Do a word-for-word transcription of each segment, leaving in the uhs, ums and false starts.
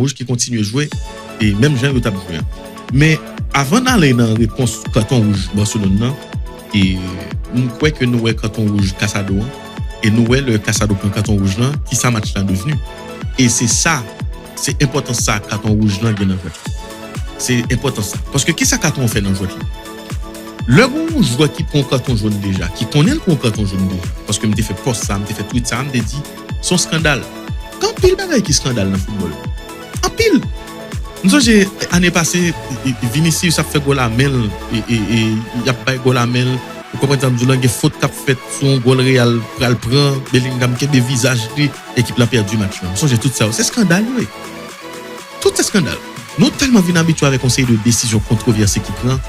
wouj ki kontinye jwe e menm jan yo t ap jwe an. Men avan n ale nan repons katon wouj Barcelone nan, e m kwè ke nou wè katon wouj Casado an, e nou wè lè Casado pran katon wouj lan, ki sa match la devni. E se sa, se enpòtans sa katon wouj lan gen nan jwèt la. Se enpòtans sa. Paske ki sa katon an fè nan jwèt la? Lè gon yon jwè ki pran yon katon jòn deja, ki konnen l pran yon katon jòn deja, paske m te fè pòs sa, m te fè tweet sa, m te di, se yon skandal. Gen anpil bagay ki skandal nan foutbòl. Anpil! M sonje, ane pase, e, e, Vinicius ap fè gòl a men l, e, e, e, y ap bay gòl a men l. Ou konprann sa m di w lan, gen fot k ap fèt sou yon gòl Real pral pran, Bellingham kenbe vizaj li, ekip la pèdi match lan. M sonje tout sa yo. Se skandal yo ye. Tout se skandal. Nou tèlman vin abitye avèk yon seri de desizyon kontwovèse ki pran,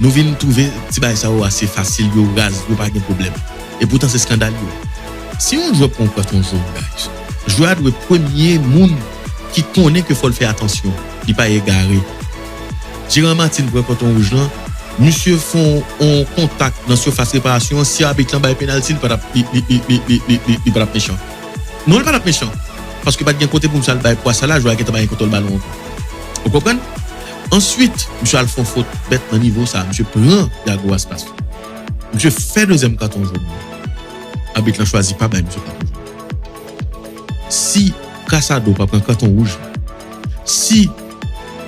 nou vin twouve ti bagay sa yo ase fasil, yo raz, yo pa gen pwoblèm. E poutan se skandal yo. Si yon jwè pran yon katon jòn, guys, jwè a dwe premye moun ki konnen ke fò l fè atansyon, li pa egare. Jeran Martin pran katon wouj lan, misye fè yon, yon kontak nan sifas reparasyon an, si abit lan bay penalti, li pa t ap, li, li, li pa t ap mechan. Non, li pa t ap mechan. Paske pa t gen kote pou misye al bay pwa sa la, jwè a gentan pa gen kontwòl balon ankò. Ou konprann? Answit, misye al fè yon fot bèt nan nivo sa, misye pran Yago Aspas. Misye fè dezyèm katon jòn. Abit lan chwazi pa bay misye katon jòn. Si Casado pa pran katon wouj, si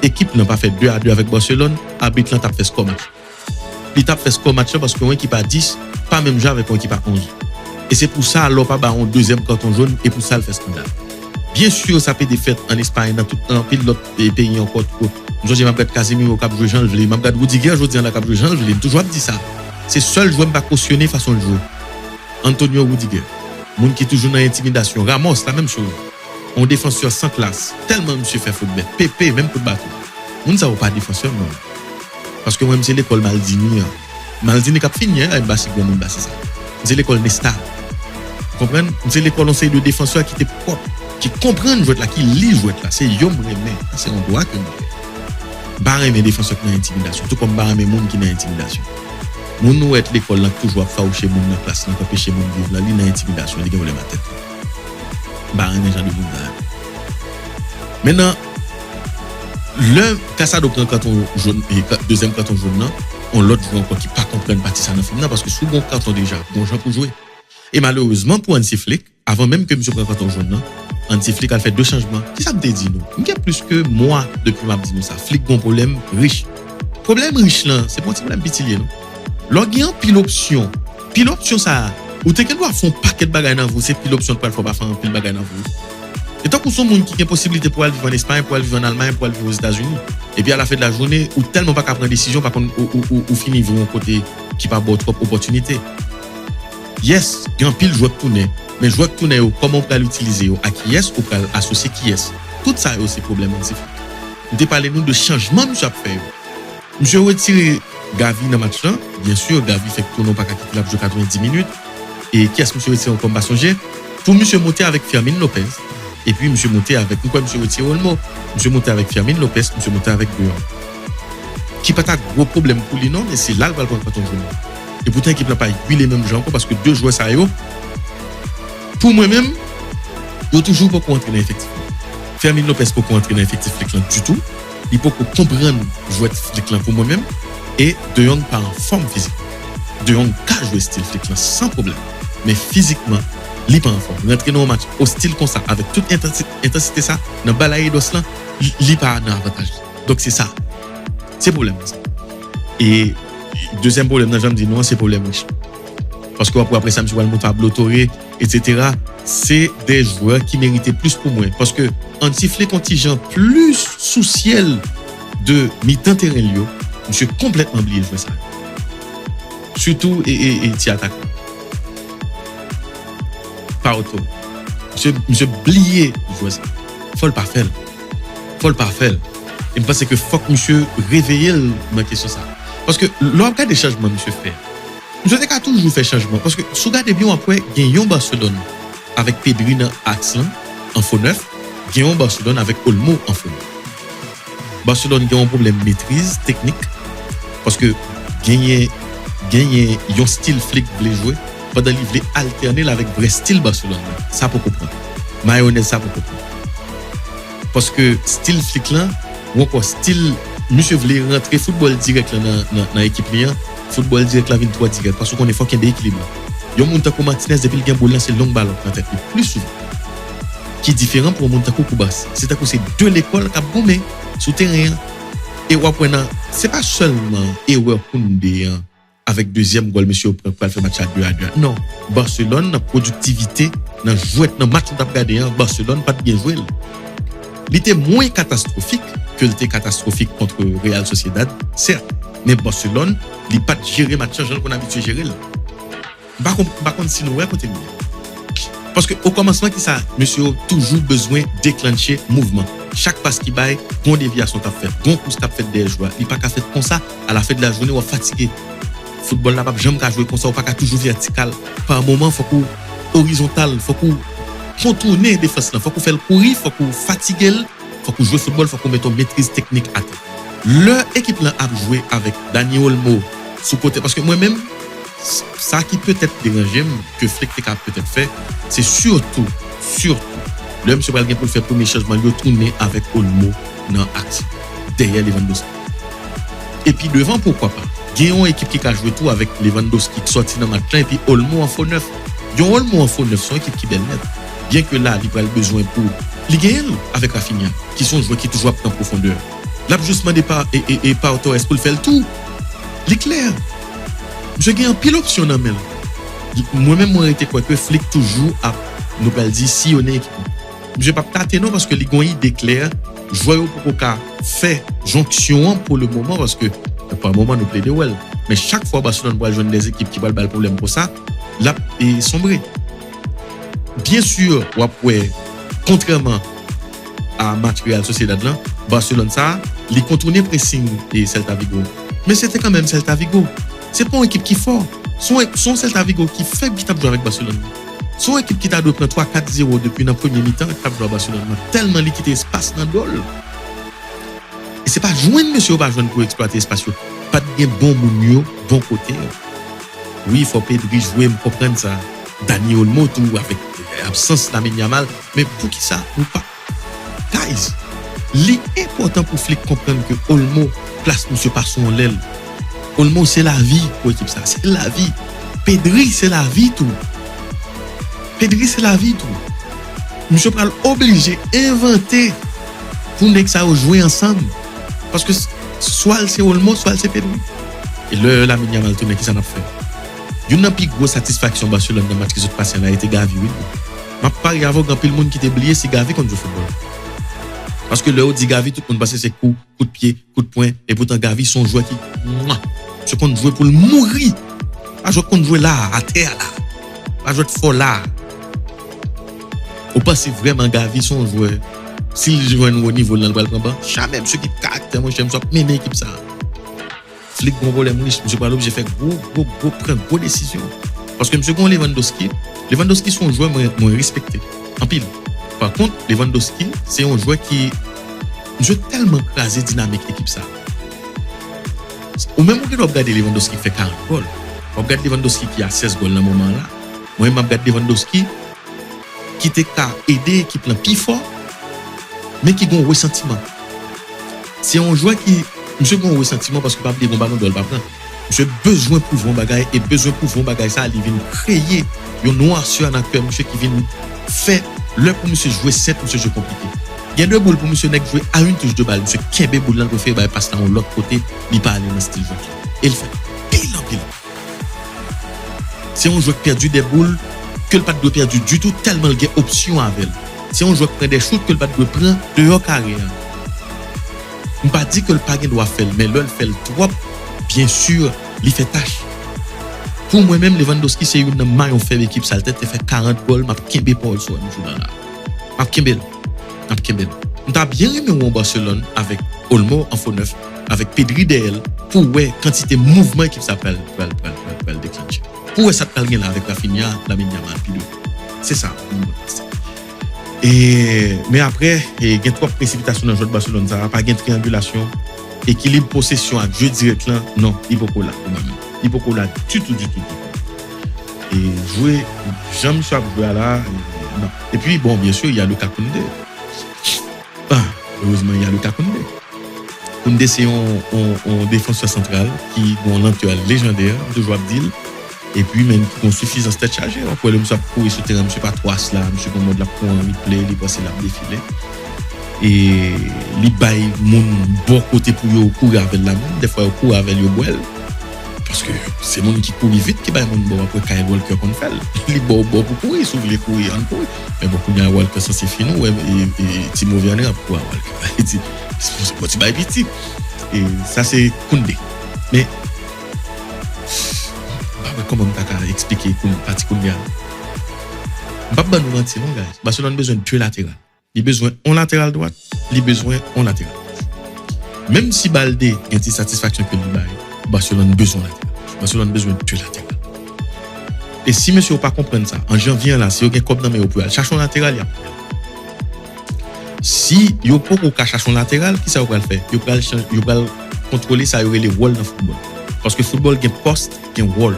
ekip lan pa fè de a de avèk Barcelone, abit lan t ap fè skò match. Li t ap fè skò match lan paske yon ekip a dis pa menm jan avèk yon ekip a onz. E se pou sa lè w pa ba yon dezyèm katon jòn, e pou sa l fè skandal. Byen si sa pede fèt ann Espay, nan tout, nan anpil lòt, e, peyi ankò tou. M sonje m ap gad Casemiro k ap jwe jan l vle, m ap gad Rudiger jodi an la k ap jwe jan l vle, m toujou ap di sa. Se sèl jwè m pa kosyone fason l jwe. Antonio Rudiger, moun ki toujou nan entimidasyon. Ramos, la menm choz. Yon defansè san klas. Tèlman misye fè fot bèt. Pepe, menm kout baton. Moun sa yo pa defansè, non. Paske mwen, m se lekòl Maldini an. Maldini k ap fini, en, m pa si granmoun pase sa. M se lekòl Nesta. Ou konprann? M se lekòl yon seri de defansè ki te pwòp, ki konprann jwèt la, ki li jwèt la. Se yo m renmen. Sa se yon dwa ke m gen. M pa renmen defansè k nan entimidasyon, tou kòm m pa renmen moun ki nan entimidasyon. Moun nou wè lekòl lan k toujou ap fawouche moun nan klas lan, k anpeche moun viv lan, li nan entimidasyon, li gen pwoblèm a tèt. M pa renmen jan de moun sa yo. Mentnan, lè Casado pran katon jòn, e, ka-, dezyèm katon jòn nan, yon lòt jwè ankò ki pa konprann pati sa nan fim nan, paske si w gen yon katon deja, gon jan pou jwe. E malerezman pou Hansi Flick, avan menm ke misye pran katon jòn nan, Hansi Flick al fè de chanjman. Kisa m te di nou? M gen plis ke mwa depi m ap di nou sa. Flick gon pwoblèm rich. Pwoblèm rich lan, se pa yon ti pwoblèm piti l ye, non. Lè w gen anpil opsyon, pil opsyon sa a, ou te gen dwa fè yon pakèt bagay nan vi w, se pil opsyon k pral fè w pa fè anpil bagay nan vi w. E tankou se yon moun ki gen posiblite pou al viv ann Espay, pou al viv ann Almay, pou al viv Ozetazini. Epi alafen de lajounen, ou tèlman pa ka pran desizyon, pa konn, ou, ou, ou, ou fini vin yon kote ki pa ba w twòp opòtinite. Yes, gen anpil jwè k tounen, men jwè k tounen yo, kòman w pral itilize yo, a kiyès ou pral asosye kiyès? Tout sa yo se pwoblèm Hansi Flick. M te pale nou de chanjman misye ap fè yo. Misye retire Gavi nan match lan. Byen si, Gavi fèk tounen, ou pa ka kite l ap jwe katrevenndis minit. E kiyès misye retire ankò, m pa sonje. Pou misye monte avèk Fermin Lopez. Epi misye monte avèk, m kwè misye retire Olmo. Misye monte avèk Fermin Lopez, misye monte avèk De Jong. Ki pa ta gwo pwoblèm pou li non, men se la l pral pran katon jòn nan. E poutan ekip la pa huile menm jan ankò, paske de jwè sa yo, pou mwen menm, yo toujou poko antre nan efektif lan. Fermin Lopez poko antre nan efektif Flick lan ditou. Li poko konprann jwèt Flick lan pou mwen menm. E De Jong pa anfòm fizik. De Jong ka jwe stil Flick lan san pwoblèm. Men fizikman, li pa anfòm. Rantre nan yon match ostil konsa, avèk tout entansi-, entansite sa, nan Balaídos lan, li, li pa nan avantaj li. Donk se sa. Se pwoblèm nan sa. E dezyèm pwoblèm nan, jan m di nou an, se pwoblèm rich. Paske w ap wè apre sa, misye pral monte Pablo Torre, etsetera. Se de jwè ki merite plis pou mwen. Paske Hansi Flick yon ti jan plis sousye l de mitan teren l yo. Misye konplètman bliye jwè sa yo. Sitou e, e, e ti atak. Pau Torre. Misye, misye bliye jwè sa. Fò l pa fè l. Fò l pa fè l. E m panse ke fòk misye reveye l nan kesyon sa. Paske lè w ap gade chanjman misye fè, misye te ka toujou fè chanjman. Paske si w gade byen, w ap wè gen yon Barcelone avèk Pedri nan aks lan, an fo nèf, gen yon Barcelone avèk Olmo an fo nèf. Barcelone gen yon pwoblèm metriz teknik, paske genyen, genyen yon stil Flick vle jwe, pandan li vle altène l avèk vrè stil Barcelone nan. Sa poko pran. Mayonèz sa poko pran. Paske stil Flick lan, ou ankò stil misye vle rantre foutbòl dirèk lan nan, nan, nan ekip li an, foutbòl dirèk la vin twò dirèk. Paske ou konnen fò kenbe ekilib la. Yon moun tankou Martinez, depi l gen boul lan, se long balon nan tèt li pli souvan. Ki diferan pou yon moun tankou Koubas. Se tankou se de lekòl k ap goumen sou teren an. E w ap wè nan, se pa sèlman erè Koundé an, avèk dezyèm gòl mesye yo pran pral fè match la de a de. Non, Barcelone nan pwodiktivite, nan jwèt, nan match nou t ap gade an, Barcelone pa t byen jwe l. Li te mwen katastwofik ke l te katastwofik kont Real Sociedad, sèt, men Barcelone, li pa t jere match lan jan l konn abitye jere l. M pa konn, m pa konn si nou wè kote m ye. Paske o kòmansman ki sa, mesye yo toujou bezwen deklanche mouvman. Chak pas ki bay, gon devyasyon k ap fèt, gon kous k ap fèt dèyè jwè a. Li pa ka fèt konsa, alafen de lajounen w ap fatige. Foutbòl la p ap janm ka jwe konsa, ou pa ka toujou vètikal. Pa moman, fòk ou orizontal, fòk ou kontounen defans lan, fòk ou fè l kouri, fòk ou fatige l, fòk ou jwe foutbòl, fòk ou mete yon metriz teknik atè. Lè ekip lan ap jwe avèk Dani Olmo sou kote, paske mwen menm, s- sa ki petèt deranje m, ke Flick te ka petèt fè, se sitou, sitou, lè misye pral gen pou l fè premye chanjman, yo tounen avèk Olmo nan aks dèyè Lewandowski. Epi devan, poukwa pa? Gen yon ekip ki ka jwe tou avèk Lewandowski ki sòti nan match lan epi Olmo an fo nèf. Yon Olmo an fo nèf, se yon ekip ki bèl nèt. Byen ke la, li pral bezwen pou li genyen l avèk Raphinha, ki se yon jwè ki toujou ap pran pwofondè. L ap jis mande pa, e, e, e Pau Torres pou l fè l tou. Li klè. Misye gen anpil opsyon nan men l. Mwen menm, mwen rete kwè ke Flick toujou ap, nou pral di, siyonnen ekip li. Misye p ap tate non, paske li gon ide klè. Jwè yo poko ka fè jonksyon an pou le moman, paske pa moman nou plede wè l. Men chak fwa Barcelone pral jwenn de ekip ki pral ba l pwoblèm konsa, l ap e, sonbre. Byen si, w ap wè, kontrèman a match Real Sociedad lan, Barcelone sa, li kontounen pressing e Celta Vigo. Men se te kanmenm Celta Vigo. Se pa yon ekip ki fò. Se yon, se yon Celta Vigo ki fèb ki t ap jwe avèk Barcelone. Se yon ekip ki ta dwe pran twa kat zewo depi nan premye mitan k t ap jwe a Barcelone nan. Tèlman li kite espas nan do l. E se pa jwenn mesye yo pa jwenn pou eksplwate espas yo. Pa t gen bon moun yo, bon kote yo. Wi, fò Pedri jwe, m konprann sa. Dani Olmo tou, avèk absans Lamine Yamal. Men poukisa nou pa Guys, li enpòtan pou Flick konprann ke Olmo, plas misye pa sou yon lèl. Olmo se lavi pou ekip sa, se lavi. Pedri se lavi tou. Pedri se lavi tou. Misye pral oblije envante pou nèg sa yo jwe ansanm. Paske s- swa l se Olmo, swa l se Pedri. E lè Lamine Yamal tounen, kisa n ap fè? Youn nan pi gwo satisfaksyon Barcelone nan match ki sot pase an la, e te Gavi, wi. M ap parye avè w, gen anpil moun ki te bliye si Gavi konn jwe foutbòl. Paske lè yo di Gavi, tout moun panse se kou, kout pye, kout pwen. Epoutan Gavi se yon jwè ki, mwa, se konn jwe pou l mouri. Pa jwèt konn jwe la, atè a la. Pa jwèt fò la. Ou panse vrèman Gavi se yon jwè, si l jwenn wo nivo l lan, l pral pran ban? Jamè, misye ki karaktè, monchè, misye ap mennen ekip sa. Flick gon pwoblèm wi, misye pral oblije fè gwo, gwo, gwo, pran gwo desizyon. Paske misye gon Lewandowski. Lewandowski se yon jwè mwen, mwen respekte anpil. Pa kont, Lewandowski se yon jwè ki, misye tèlman kraze dinamik ekip sa. Ou menm ou gen dwa ap gade Lewandowski fè karant gòl. W ap gade Lewandowski ki a sèz gòl nan moman an la. Mwen menm m ap gade Lewandowski ki te ka ede ekip lan pi fò, men ki gon resantiman. Se yon jwè ki, misye gon resantiman paske pa bliye gon balon dò l pa pran. Misye bezwen pwouve yon bagay, e bezwen pwouve yon bagay sa a, li vin kreye yon nwasè nan kè misye ki vin fè lè pou misye jwe senp, misye jwe konplike. Gen de boul pou misye nèk jwe a yon touch de bal, misye kenbe boul lan, l prefere bay pas la yon lòt kote, li pa ale nan stil jwèt la. E l fè pil anpil. Se yon jwè k pèdi de boul ke l pa t dwe pèdi ditou, tèlman l gen opsyon avè l. Se yon jwè k pran de chout ke l pa t dwe pran deyò kare an. M pa di ke l pa gen dwa fè l, men lè l fè l twòp, byen si, li fè tach. Pou mwen menm, Lewandowski se youn nan mayon fèb ekip sa. L te, te fè karant gòl, m ap kenbe pawòl sa w di m jounen an la. M ap kenbe l. M ap kenbe l. M ta byen renmen wè yon Barcelone avèk Olmo an fo nèf, avèk Pedri dèyè l, pou wè kantite mouvman ekip sa pral, pral, pral, pral, pral deklanche. Pou wè sa k pral gen la avèk Raphinha, Lamine Yamal, pi devan. Se sa, pou mwen. E, men apre, e, gen twòp presipitasyon nan jwèt Barcelone sa, pa gen triyangilasyon, ekilib posesyon ak je dirèk lan, non, li poko la pou mwen menm. Li poko la ditou, ditou, ditou. E jwe, jan misye ap jwe a la, e, non. Epi, bon, byen si, y a Lucas Koundé. Ah, Erezman, il y a le cas Koundé. Koundé se yon, yon, yon defansè santral ki gen yon lantè lejandè, m toujou ap di l. Epi menm ki gen yon sifizans tèt chaje. W ap wè lè misye ap kouri sou teren, misye pa twò asla, misye gen yon mòd l ap kouri an replay, li panse l ap defile. E li bay moun bò kote pou yo kouri avè l la menm. Dèfwa yo kouri avè l, yo bwè l. Paske se moun ki kouri vit ki bay moun bò. W ap wè Kyle Walker konn fè l. Li ba w bò pou kouri, si w vle kouri, ann kouri. Men bon, kounye a Walker sanse fini, ou wè, e, e, Timo Werner ap kouri a Walker. Li di, se bon ti bay piti. E sa se Koundé. Men, m pa wè kòman m ta ka eksplike Koun-, pati Koundé a. M p ap ban nou manti non, guys. Barcelone bezwen de lateral. Li bezwen yon lateral dwat, li bezwen yon lateral goch. Menm si Balde gen ti satisfaksyon ke li bay, Barcelone bezwen yon lateral goch. Barcelone bezwen de lateral. E si mesye yo pa konprann sa, an janvye an la, si yo gen kòb nan men yo pou y al chache yon lateral, y ap pran. Si yo poko ka chache yon lateral, kisa yo pral fè? Yo pral chanj, yo pral kontwole sa yo rele wòl nan foutbòl. Paske foutbòl gen pòs, gen wòl.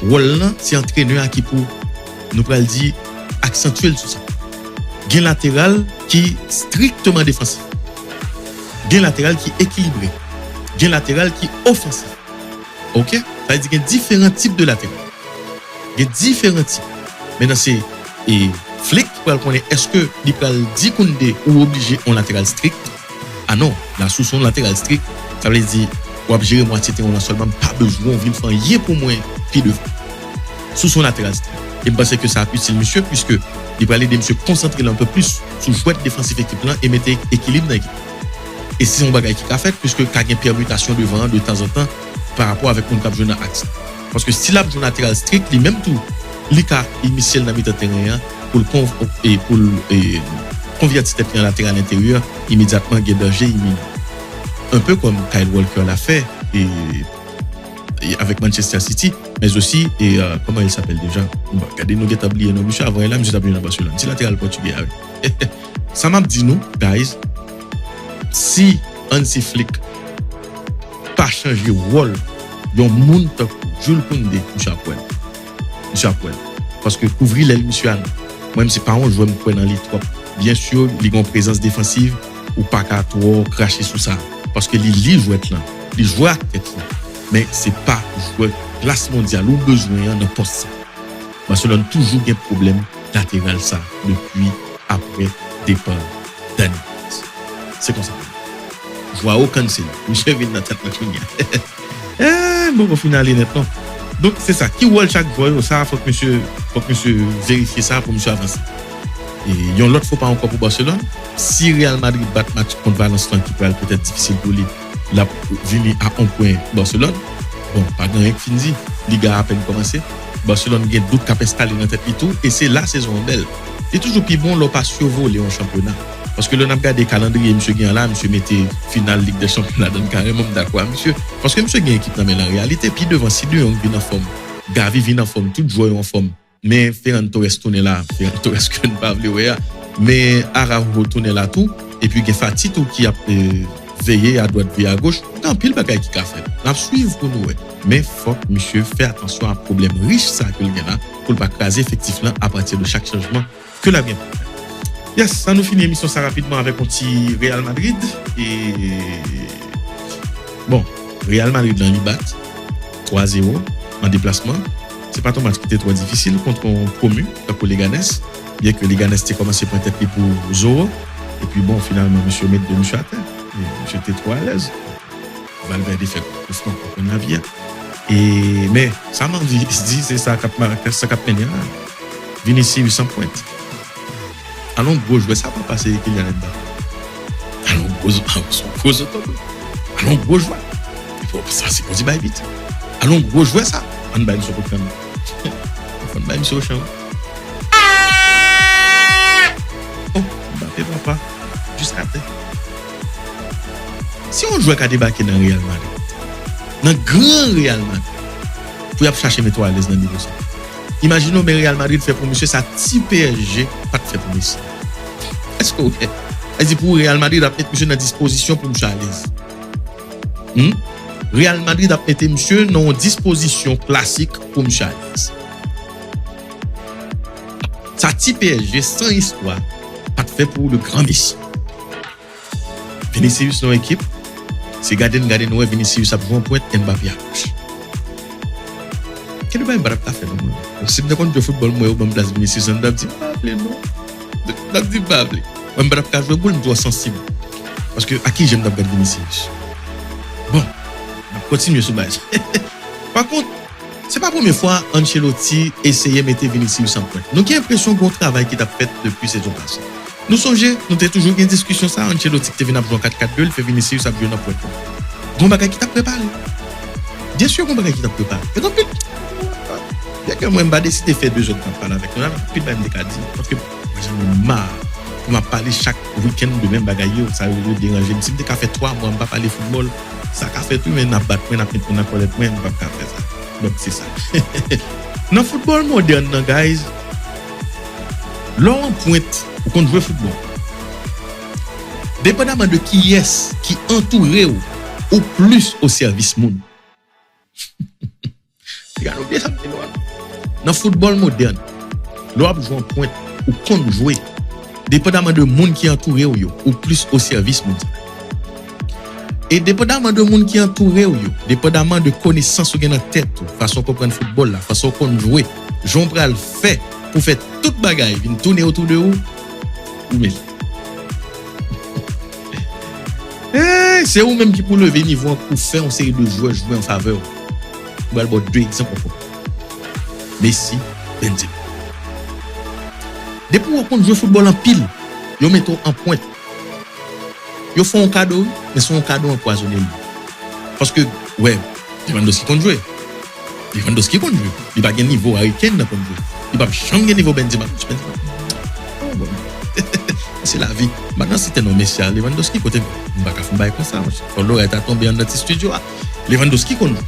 Wòl lan, se antrenè a ki pou, nou pral di, aksantye l sou sa. Gen lateral ki strikteman defansif. Gen lateral ki ekilibre. Gen lateral ki ofansif. Oke? Sa vle di gen diferan tip de lateral. Gen diferan tip. Mentnan se, e, Flick ki pral konnen èske li pral di Koundé ou oblije yon lateral strik. A non, la si w se yon lateral strik, sa vle di w ap jere mwatye teren w lan sèlman, m pa bezwen w vin fè anyen pou mwen pi devan. Si w se yon lateral strik. E m panse ke sa ap itil misye, piske li pral ede misye konsantre l un peu plus sou jwèt defansif ekip lan e mete ekilib nan ekip. E se yon bagay ki ka fèt, piske ka gen pèmitasyon devan an de tanzantan pa rapò avèk moun k ap jwe nan aks lan. Paske si l ap jwe lateral strik, li menm tou, li ka imisye l nan mitan teren an pou l konv-, e pou l, e, konvèti tèt li an lateral enteryè imedyatman, gen danje iminan. Un peu comme Kyle Walker l'a fait, e, e avèk Manchester City, mais aussi, e, euh, comment il s'appelle déjà? Bon, gade, nou gentan bliye non misye, avan yè la, misye t ap jwe nan Barcelone. Ti lateral pòtigè a, wi. Sa m ap di nou, guys, si Hansi Flick pa chanje wòl yon moun tankou Jules Koundé, misye ap wè l. Misye ap wè l. Paske kouvri lèl misye a non. Mwen menm se pa yon jwè m kwè nan li twòp. Byen si, li gen yon prezans defansiv, ou pa ka twò krache sou sa. Paske li li jwèt lan. Li jwe ak tèt li. Men se pa jwè klas mondyal ou bezwen an nan pòs sa. Barcelone toujou gen pwoblèm lateral sa depi apre depa Dani Alves. Se konsa. Joao Cancelo, misye vin nan tèt mwen kounye a. Eh, m poko fin ale nèt non. Donk se sa, ki wòl chak jwè yo, sa fòk misye, fòk misye verifye sa pou misye avanse. E yon lòt fo pa ankò pou Barcelone. Si Real Madrid bat match kont Valence lan ki pral petèt difisil pou li, l ap vini a yon pwen Barcelone. Bon, pa gen anyen k fin di. Liga a apèn kòmanse. Barcelone gen dout k ap enstale nan tèt li tou, e se la sezon an bèl. Li toujou pi bon lè w pa sivole yon chanpyona. Paske lè n ap gade kalandriye misye gen an la, misye mete final Lig dè Chanpyon ladan l kareman, m dakò a misye. Paske misye gen ekip nan men l an reyalite. Pi devan, si De Jong vin anfòm, Gavi vin anfòm, tout jwè yo anfòm. Men Ferran Torres tounen la, Ferran Torres ke n pa vle wè a. Men Araujo tounen la tou. Epi gen Fati tou ki ap, e, veye adwat, veye agoch. Gen anpil bagay ki ka fèt. N ap swiv pou nou wè. Men fòk misye fè atansyon a pwoblèm rich sa ke l gen la, pou l pa kraze efektif lan apati de chak chanjman ke l ap gen pou l fè. Yes, sa nou fini emisyon sa rapidman avèk yon ti Real Madrid. E, bon, Real Madrid lan li bat twa zewo an deplasman. Se pa t yon match ki te twò difisil kont yon pwomi, tankou Leganes. Byen ke Leganes te kòmanse pran tèt li pou zewo. Epi bon, finalman, misye met de misye atè. E misye te twò alèz. Valverde fè koufran konprann lavi a. E, men, sa m anvi di, se sa k ap ma-, sa k ap mennen an la. Vinicius an pwent. Alon gwo jwè, sa pa pase Kylian Mbappé. Alon gwo, alon gwo zotobre. Alon gwo jwè. Bon, sa se bon ti bay piti. Alon gwo jwè sa. Ann bay misye kout kanmen. Fò n bay misye ochan. Oh, Mbappé papa. Jiska tè. Si yon jwè ka debake nan Real Madrid, nan gran Real Madrid, pou y ap chache mete w alèz nan nivo sa. Imajine w, men Real Madrid fè pou misye sa ti P S G pa t fè pou Messi. Èske w wè? Sa vle di pou Real Madrid ap met misye nan dispozisyon pou misye alèz. Hmm? Real Madrid ap mete misye nan yon dispozisyon klasik pou misye alèz. Sa ti P S G san istwa pa t fè pou le gran Messi. Vinicius nan ekip, se gade n gade n wè Vinicius ap jwe an pwent, Mbappé agoch. Gen de bagay m pa t ap ka fè non mwen. Si m te konn jwe foutbòl, m wè yo ban m plas Vinicius, m t ap di m pa vle non. M t ap di m pa vle. Mwen m pa t ap ka jwe boul, m twò sansib. Paske a ki je m t ap gad Vinicius? Bon, n ap kontinye sou baz. Pa kont, se pa premye fwa Ancelotti eseye mete Vinicius an pwent. Nou gen enpresyon gen yon travay ki t ap fèt depi sezon pase. Nou sonje, nou te toujou gen diskisyon sa, Ancelotti ki te vin ap jwe an kat kat de, li fè Vinicius ap jwe nan pwent lan. Gon bagay ki t ap prepare. Byen si gon bagay ki t ap prepare. E anpil, byen ke mwen m pa deside fè de zòt k ap pale avèk nou la, men anpil bagay m te ka di. Paske mwen janm ma pou m ap pale chak wikenn de menm bagay yo, sa yo deranje m. Si m te ka fè twa mwa m pa pale foutbòl, sa ka fèt wi, men n ap bat mwen, n ap met mwen nan kòlèt mwen, m p ap ka fè sa. Donk se sa. Nan foutbòl modèn nan, guys, lè w an pwent, ou konn jwe foutbòl. Depandaman de kiyès ki antoure w, ou plis o sèvis moun. Gade w byen sa m di nou an. Nan foutbòl modèn, lè w ap jwe an pwent, ou konn jwe. Depandaman de moun ki antoure w yo, ou plis o sèvis moun sa. E depandaman de moun ki antoure w yo, depandaman de konesans ou gen nan tèt ou, fason w konprann foutbòl la, fason w konn jwe, jan w pral fè pou fè tout bagay vin tounen otou de ou, ou mele. Hey, se ou menm ki pou leve nivo an pou fè yon seri de jwè jwe an favè w. M pral ba w de egzanp ankò. Messi, Benzema. Depi w konn jwe foutbòl anpil, yo mete w an pwent. Yo fè w yon kado, wi, men se yon kado anpwazonnen li. Paske, wè, Lewandowski konn jwe. Lewandowski konn jwe. Li pa gen nivo Harry Kane nan konn jwe. Li p ap janm gen nivo Benzema. Benzema. Oh, bon. Se lavi. M pa nan site non mesye a. Lewandowski kote m pa ka fè yon bagay konsa, monchè. Fò lorèy ta tonbe anndan ti estidyo a. Lewandowski konn jwe.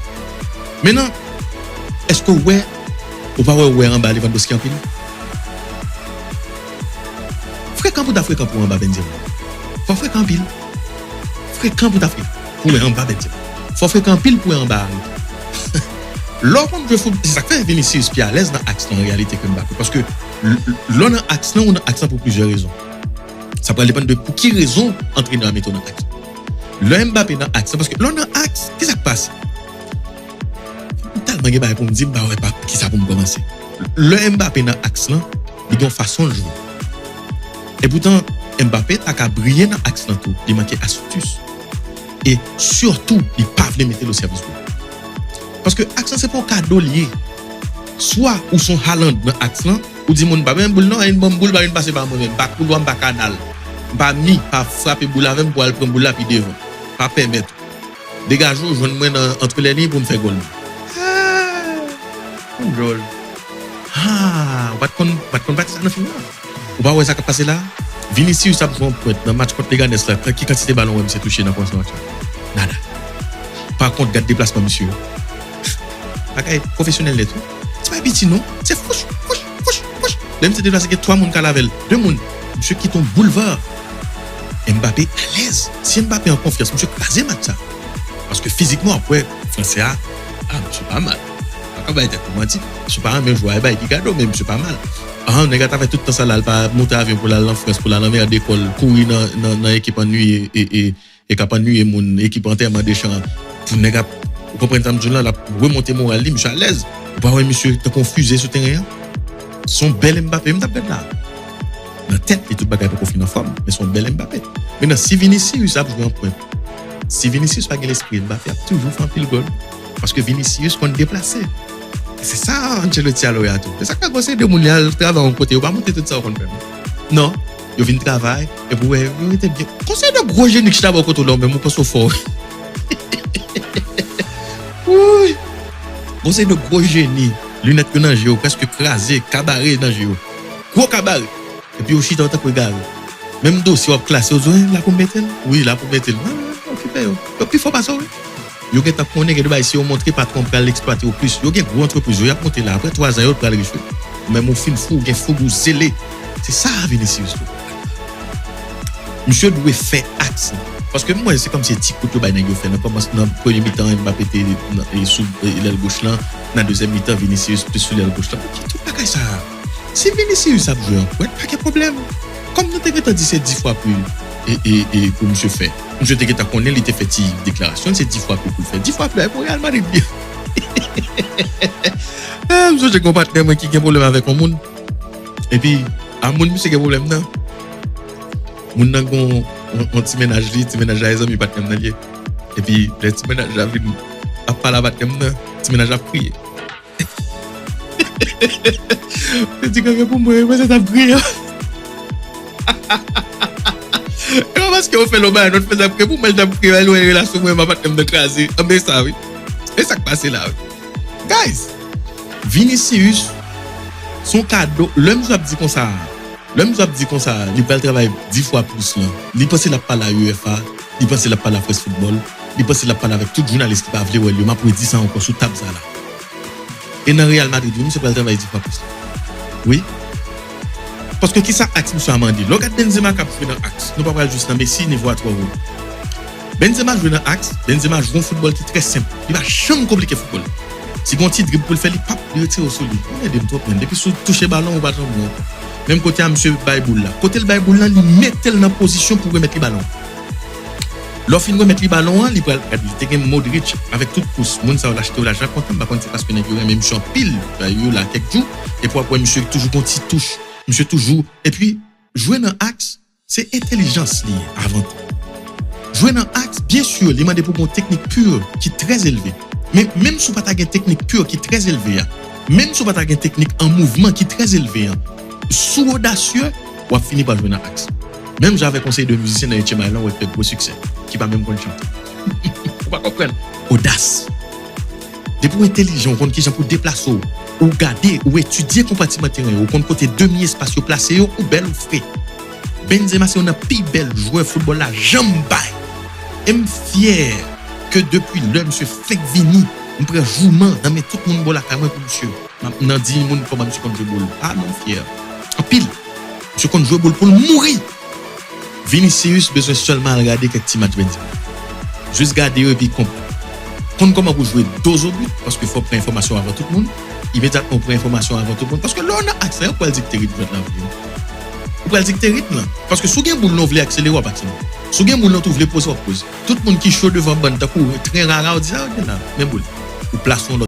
Mentnan, èske w wè, ou pa wè, ou wè anba Lewandowski anpil? Frekan pou ta frekan pou anba Benzema. Fò frekan anpil. Frekan pou ta frekan pou wè anba Benzema. Fò frekan anpil pou wè anba Harry. Lè w konn jwe foutbòl, se sa k fè Vinicius pi alèz nan aks lan an reyalite ke Mbappé. Paske l- l- lè w nan aks lan, ou nan aks lan pou plizyè rezon. Sa pral depann de pou ki rezon antrenè a mete w nan aks lan. Lè Mbappé nan aks lan, paske lè w nan aks, ki sa k pase? M tèlman gen bagay pou m di, m pa wè pa kisa pou m kòmanse. Lè Mbappé nan aks lan, li gen yon fason l jwe. Epoutan, Mbappé ta ka briye nan aks lan tou, li manke astis. E sitou, li pa vle mete l o sèvis gwo. Paske aks lan se pa yon kado l ye. Swa ou se yon Haaland nan aks lan, ou di moun pa menm boul non, al vin ban m boul, pa vin pase pa mwen menm, pa koulwa m, pa kanal. M pa mi, pa frape boul avè m pou al pran boul la pi devan. Pa pèmèt. Degaje w, jwenn mwen nan antre lè liy pou m fè gòl mwen. Ah, konn jòl. Ah, ou pa t konn, ou pa t konn pati sa nan fim nan? Ou pa wè sa k ap pase la? Vinicius ap jwe an pwent nan match kont Leganes la, ki kantite balon wè misye touche nan kòmansman match la? Nada. Pa kont, gad deplasman misye yo. Bagay pwofesyonèl nèt, wi. Se pa piti non. Se fouch, fouch, fouch, fouch. Lè misye deplase, gen twa moun k al avè l. De moun. Misye kite yon boulva. Mbappé alèz. Si Mbappé an konfyans, misye kraze match sa. Paske fizikman, w ap wè, fransè a, ah, misye pa mal. Pa ka bay tèt nou manti. Misye pa renmen jwe a bay pi gado, men misye pa mal. Ah, nèg la ta fè tout tan sa la, l pa monte avyon pou l al an Frans, pou l al anmède kò l, kouri nan, nan, nan ekip annuiye e, e, e k ap annuiye moun, ekip antèman Deschamps, pou nèg ap, ou konprann sa m di w la, l ap remonte moral li, misye alèz. Ou pa wè misye tankou yon fize sou teren an? Se yon bèl Mbappé m t ap gad la. Nan tèt li, tout bagay poko fin anfòm, men se yon bèl Mbappé. Mentnan, si Vinicius ap jwe an pwent, si Vinicius pa gen lespri Mbappé, ap toujou fè anpil gòl. Paske Vinicius konn deplase. Se sa Ancelotti al wè a tou. Se sa k fè gon seri de moun li al travay yon kote, yo pa montre tout sa yo konn fè non. Non, yo vin travay, epi w wè, yo rete byen. Gon seri de gwo jeni ki chita bò kote w la, ou menm ou panse w fò. Wouy! Gon seri de gwo jeni, linèt yo nan je yo, prèske kraze, kabare nan je yo. Gwo kabare. Epi yo chita yo tankou egare. Menm dosye w ap klase, yo di w, "Hein, la pou m mete l?" Wi, la pou m mete l. Nan, nan, nan, okipe yo. Yo pi fò pase w, wi. Yo gentan konnen gen de bagay, si yo montre patwon pral eksplwate yo plis. Yo gen gwo antrepriz yo, y ap monte la. Apre twa zan, yo pral rich, wi. Ou menm ou fin fou, ou gen foug, ou zele. Se sa Vinicius tou. Misye dwe fè aks lan. Paske m wè se kòmsi ti kout yo bay nèg yo fè nan kòmans, nan premye mitan, Mbappé te nan, e, sou, e, lèl goch lan, nan dezyèm mitan, Vinicius plis sou lèl goch lan. Ki tout bagay sa a? Si Vinicius ap jwe an pwent, pa gen pwoblèm. Kòm nou te gentan di se dis fwa pli, e, e, e pou misye fè. Misye te gentan konnen li te fè ti deklarasyon, se dis fwa plis pou l fè. Dis fwa plis pou Real Madrid li. Ah, m sonje gen yon patnè mwen ki gen pwoblèm avèk yon moun. Epi, a moun misye gen pwoblèm nan. Moun nan gen yon, yon, yon ti mennaj li, ti mennaj la e zanmi patnè m nan li ye. Epi, lè ti mennaj la vin ap pale a patnè m nan, ti mennaj la ap kriye. Li di, "Kanpe pou mwen, mwen se t ap kriye." E pa paske ou fè l yon bagay, non, fè l t ap kriye pou mwen, li t ap kriye, lè l wè relasyon mwen, m a patnè m nan kraze. Anben sa, wi. E sa k pase la, wi. Guys, Vinicius, se yon kado. Lè m ap di konsa, lè m ap di konsa, li pral travay dis fwa plis lan. Li panse l ap pale a UEFA, li panse l ap pale a France Football, li panse l ap pale avèk tout jounalis ki pa vle wè l yo. M ap redi sa ankò sou tab sa la. E nan Real Madrid, wi, misye pral travay dis fwa plis. Wi. Paske kisa Ajax misye a mande? Lè w gad Benzema k ap jwe nan Ajax, nou pa pral jis nan Messi, nivo a twò wo. Benzema jwe nan Ajax, Benzema jwe yon foutbòl ki trè senp. Li pa janm konplike foutbòl. Si gen yon ti drib pou l fè, li pap, li retire w sou li. Ou ede m twòp, menn. Depi si w touche balon, ou pa janm bon. Menm kote a misye bay boul la. Kote l bay boul la, li mete l nan pozisyon pou remèt li balon. Lè w fin remèt li balon an, li pral, gade, li te gen Modric avèk tout kous. Moun sa yo l achte yo lajan kontan, m pa konn se paske nèg yo renmen misye anpil, yo la kèk jou, epi w ap wè misye toujou gon ti touch, misye toujou, epi jwe nan Ajax, se entèlijans li ye avan tou. Jwe nan Ajax, byen si, li mande pou gon teknik pur ki trè elve. Men menm si w pa ta gen teknik pur ki trè elve a, menm si w pa ta gen teknik an mouvman ki trè elve an, si w odasye, w ap fini pa jwe nan Ajax. Menm jan avèk yon seri de mizisyen nan Etche Milan, w ap fè gwo siksè, ki pa menm konn chante. Ou pa konprann? Odas. Depi w entèlijan, ou konn kijan pou deplase w, ou gade, ou etidye konpatiman teren yo, ou konn kote demi espas yo plase yo, ou bèl, ou fre. Benzema se youn nan pi bèl jwè foutbòl la janm bay. E m fyè ke depi lè misye fenk vini, m pran jouman nan men tout moun bò lakay mwen pou misye. M ap nan di moun kòman misye konn jwe boul. Ah non, m fyè. Anpil. Misye konn jwe boul pou l mouri. Vinicius bezwen sèlman al gade kèk ti match Benzema. Jis gade yo epi konprann. Konn kòman pou jwe dos au but, paske fò w pran enfòmasyon avan tout moun. Imedyatman w pran enfòmasyon avan tout moun. Paske lè w nan Ajax la, yo pral dikte ritm jwèt la pou ou. Ou pral dikte ritm lan. Paske si w gen boul lan, w vle akselere, w ap akselere. Si w gen boul lan, tou vle poze, w ap poze. Tout moun ki cho devan bann tankou tren rara, w di, "Ah, gen la, men boul." Ou plase yon lòt